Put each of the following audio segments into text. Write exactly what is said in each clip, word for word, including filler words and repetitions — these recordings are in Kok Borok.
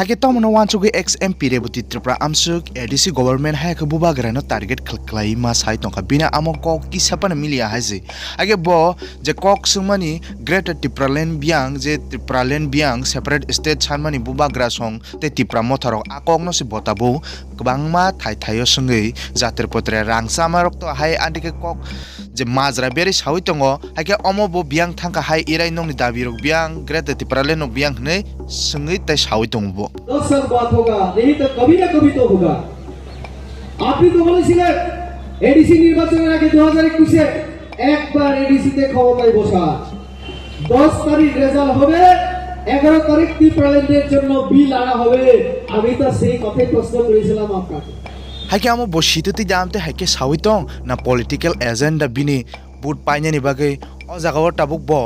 Hakhe tomono wansugwi ex M P Reboti Tripura amsuk A D C government hai khe bubagrano target khl-, khlai ma sai tongkha. Bini amo kok kisa phano miliya hai se. Hakhe bo je kok swngmani Greater Tipraland biyang, je Tipraland biyang separate state sanmani bubagra song tei Tipra motharok a kokno se bo tabuk kwbangma thai thaio swngwi jatir potre rang chamarok to hai andikhe kok je majra berwi sawi tongo, hakhe omo bo biyang thangkha hai irai nokni dabirok biyang, Greater Tipraland no biyang hwnwi swngwi tei sawi tongo bo. दस साल बाद होगा, नहीं तो कभी ना कभी तो होगा। आप भी तो बोलेছিলেন, এডিসি নির্বাচনের আগে দু হাজার একুশে একবার এডিসিতে ক্ষমতায় বসা। দশ তারিখ রেজাল্ট হবে, এগারো তারিখ টিপ্রাল্যান্ডের জন্য বিল আনা হবে। আমি তো সেই কথাই প্রশ্ন করেছিলাম আপনাকে। Hakhe amo bo sitwi twi da amtwi hai khe sawi tong na political agenda bini vote painani bagwi o jaga o tabuk bo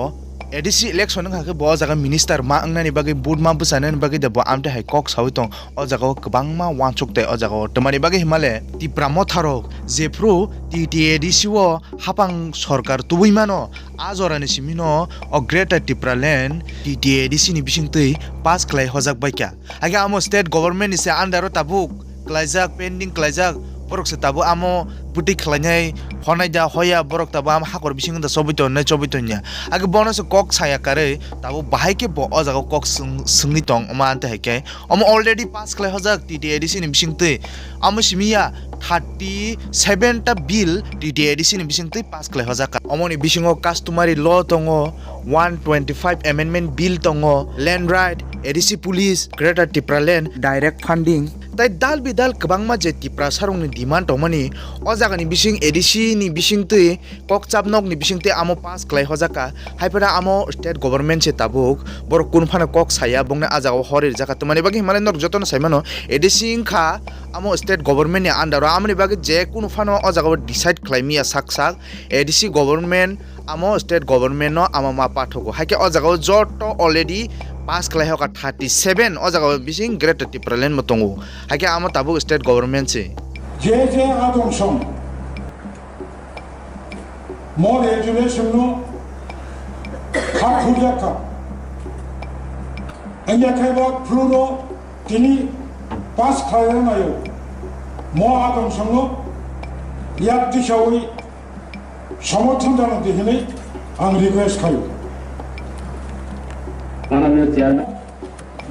A D C election wngkha khe bo o jaga minister ma wngnani bagwi vote ma bwchanani bagwi da bo amtwi hai kok sawi tong o jaga o kwbangma wansuk tei o jaga o twmani bagwi himale Tipra motharok jephru T T A D C o hapang sorkar tubui mano a jorani simi no o Greater Tipraland T T A D C ni bisingtwi pass khlai hojak baikha. Hakhe amo state government ni se under o tabuk klaijak, pending klaijak, borok se tabuk amo bwtwi khlainai honai da hoya, borok tabuk amo hakor bisingo da chobwi tonnai chobwi tongya. Hakhe bono se kok saya karwi tabuk bahai khe bo o jaga o kok swng-, swngwi tong ma ante hai khe. Omo already pass khlai hojak T T A D C ni bisingtwi. Amo simi ya thirty seven ta bill T T A D C ni bisingtwi pass khlai hojak. Omoni bisingo customary law tongo, one twenty five amendment bill tongo, land right, A D C police, Greater Tipraland, direct funding. Tai dal bidal kwbangma je Tiprasarokni demand tongmani, o jagani bising A D C ni bisingtwi kokchap nokni bisingtwi amo pass khlai hojak kha. Hai phano amo state government se tabuk borok kunu phano kok saya, bongni a jaga o hor rijak kha. Twmani bagwi himale norok jotono sai mano, A D C wngkha amo state government ni under o, amoni bagwi je kunu phano o jaga o decide khlai maya sak sak A D C government amo state government no amo ma pathogo. Hakhe o jaga o joto already pass khlai hoka thirty seven, o jaga o bising Greater Tipraland bo tongo. Hakhe amo tabuk state government se. Je je adong song mo regulation no ha khurjak kha. Wngya khe bo phuru no tini pass khlai rwnaio. Mo adong song no yak tisawi somorthon jano di hwnwi ang request khaio. Honorable Chairman.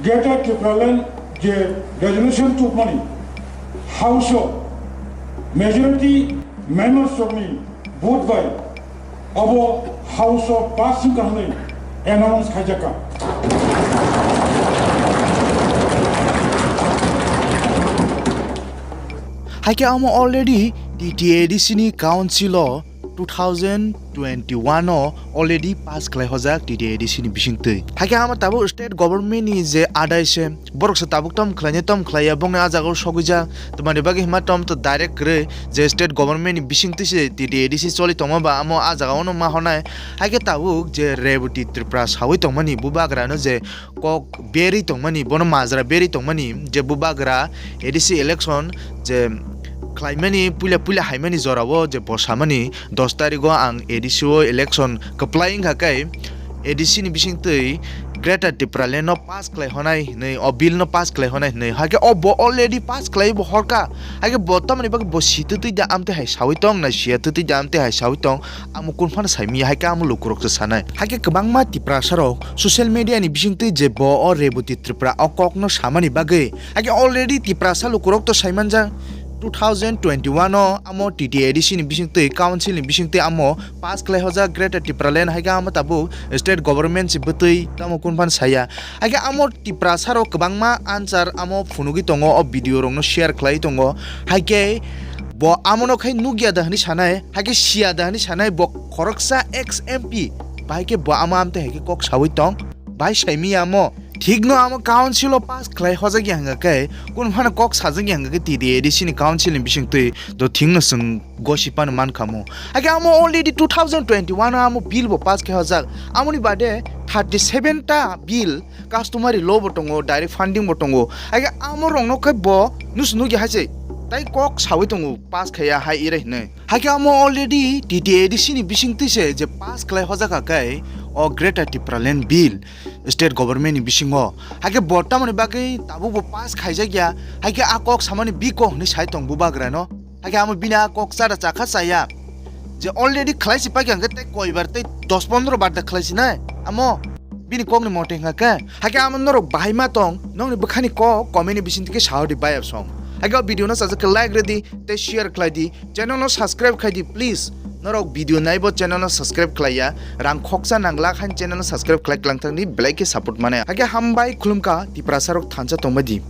Greater Tipraland je resolution tubmani House o majority members rokni vote bai obo House o pass wngkha hwnwi announce khaijakha. Hakhe amo already T T A D C ni council o two thousand twenty-one o already pass khlai hojak T T A D C ni bisingtwi. Hakhe amo tabuk state government ni je adai se borok se tabuk tom khlainai tom khlaiya bongni a jaga o sogwijak. Twmani bagwi hima tom to direct kwrwi je state government ni bisingtwi se T T A D C choli tongma ba amo a jaga o no ma honai. Hakhe tabuk je Reboti Tripura sawi tongmani bubagra no je kok berwi tongmani, bono majra berwi tongmani, je bubagra A D C election je khlaimani, puila puila haimani jorao je bo samani, dos tarigo ang A D C o election kwplai wngkha khe A D C ni bisingtwi Greater Tipraland no pass khlai honai hwnwi, o bill no pass khlai honai hwnwi, hakhe o bo already pass khlai bo horkha, hakhe bo tamoni bagwi bo sitwi twi da amtwi hai sawi tong na siya twi twi da amtwi hai sawi tong. Amo kunu phano sai maya, hai khe amo lukurok se sanai. Hai khe kwbangma Tiprasarok social media ni bisingtwi je bo o Reboti Tripura o kokno samani bagwi. Hai khe already Tiprasa lukurok to sai manjak two thousand twenty-one o amo T T A D C ni bisingtwi, council ni bisingtwi amo pass khlai hojak Greater Tipraland, hai khe amo tabuk state government se bwtwi tamo kunu phano saya. Hai khe amo Tiprasarok kwbangma answer amo phunugwi tongo, o video rokno share khlai tongo. Hai khe bo amono khai nukya da hwnwi sanai, hai khe siya da hwnwi sanai, bo khoroksa ex M P, bahai khe bo amo amtwi hai khe kok sawi tong, bai saimaya amo. Thikno amo council o pass khlai hojak ya hwnkha khe, kunu phano kok sajak ya hwnkha khe T T A D C ni council ni bisingtwi do thikno chwng gosi phano mankha mo. Hai khe amo already two thousand twenty-one o amo bill bo pass khe hojak, amoni bade thirty seven ta bill customary law bo tongo, direct funding bo tongo. Hai khe amo rokno khe bo nus nukya hai se tai kok sawi tongo, pass khaiya hai irai hinwi. Hai khe amo already T T A D C ni bisingtwi se je pass khlai hojak kha khe o Greater Tipraland Bill state government ni bisingo. Haikhe bo tamoni bagwi tabukbo pass khaijakya, haikhe a kok samani bi kok hinwi sai tong bubagrano. Haikhe amo bini a kok chada chakha chaya. Je already khlaisi paikha hwnkhe tei koibar tei dos pondro bar da khlaisinai. Amo bini kokni mote hwnkha khe. Haikhe amo norok bahai ma tong, nokni bwkhani kok comment ni bisingtwi khe sahodi bayap song. Haikhe o video no sajak khe like rwdi tei share khlaidi. Channel no subscribe khlaidi please. Norok video naibo channel no subscribe khlaiya. Rang khoksa nangla khan channel no subscribe khlai klangthangdi belai khe support mane. Haikhe hambai khulumkha Tiprasa rok thansa tongbaidi.